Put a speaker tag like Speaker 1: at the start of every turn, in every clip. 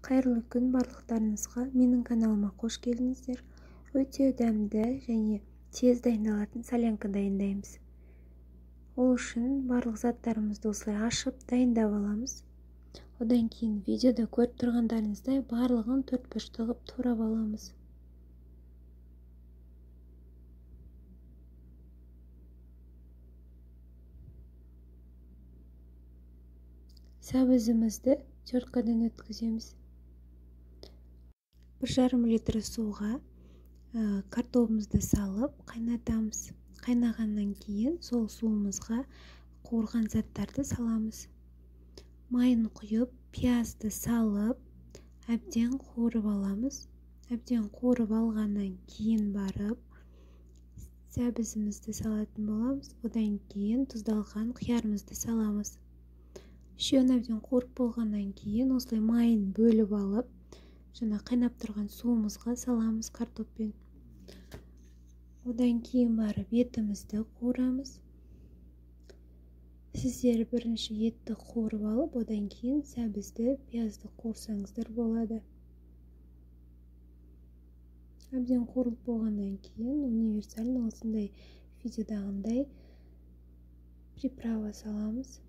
Speaker 1: Қайырлы күн барлықтарыңызға, менің каналыма қош келдіңіздер. Өте дәмді және тез дайындалатын солянка дайындаймыз. Ол үшін барлық заттарымызды осылай ашып дайындап аламыз. Одан кейін видеода көріп тұрғандарыңыздай барлығын төрт бұрышты қылып турап аламыз. Сәбізімізді теркадан өткіземіз. 1,5 литр суға картобымызды салып қайнатамыз. Қайнағаннан кейін сол суымызға қуырған заттарды саламыз. Майын құйып, пиязды салып, әбден қуырып аламыз. Әбден қуырып алғаннан кейін барып сәбізімізді салатын боламыз. Одан кейін тұздалған қиярымызды саламыз. Үшеуін әбден қуырып болғаннан кейін осылай майын бөліп алып, жаңа қайнап тұрған суымызға саламыз картоппен. Одан кейін барып етімізді қуырамыз. Сіздер бірінші етті қуырып алып, одан кейін сәбізді, пиязды қуырсаңыздар болады. Әбден қуырылып болғаннан кейін универсальный осындай видеодағындай приправа саламыз.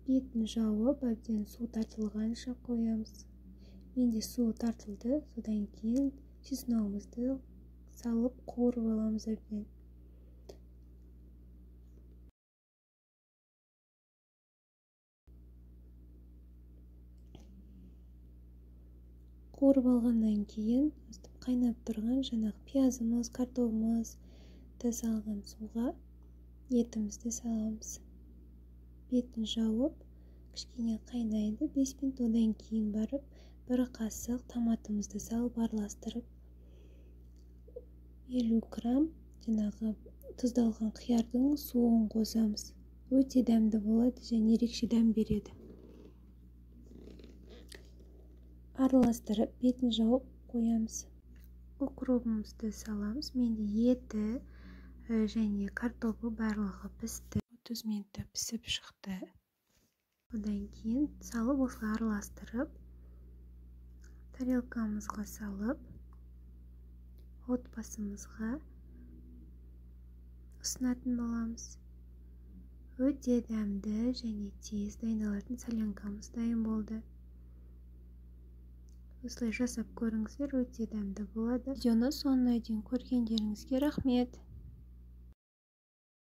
Speaker 1: Бетін жауып, әбден су тартылғанша қоямыз. Менде су тартылды, содан кейін чесногымызды салып қуырып аламыз әбден. Қуырып алғаннан кейін қайнап тұрған жаңағы пиязымыз, картобымызды салған суға етімізді саламыз. Бетін жауып, кішкене қайнайды 5 минут, одан кейін барып бір қасық томатымызды салып араластырып, 50 грамм жаңағы тұздалған қиярдың суын қосамыз. Өте дәмді болады және ерекше дәм береді. Араластырып, бетін жауып қоямыз. Укробымызды саламыз. Менде еті және картобы барлығы пісті. 30 минутта пісіп шықты. Одан кейін салып осылай араластырып, тарелкамызға салып, отбасымызға ұсынатын боламыз. Өте дәмді және тез дайындалатын солянкамыз дайын болды. Осылай жасап көріңіздер, өте дәмді болады. Видеоны соңына дейін көргендеріңізге рахмет.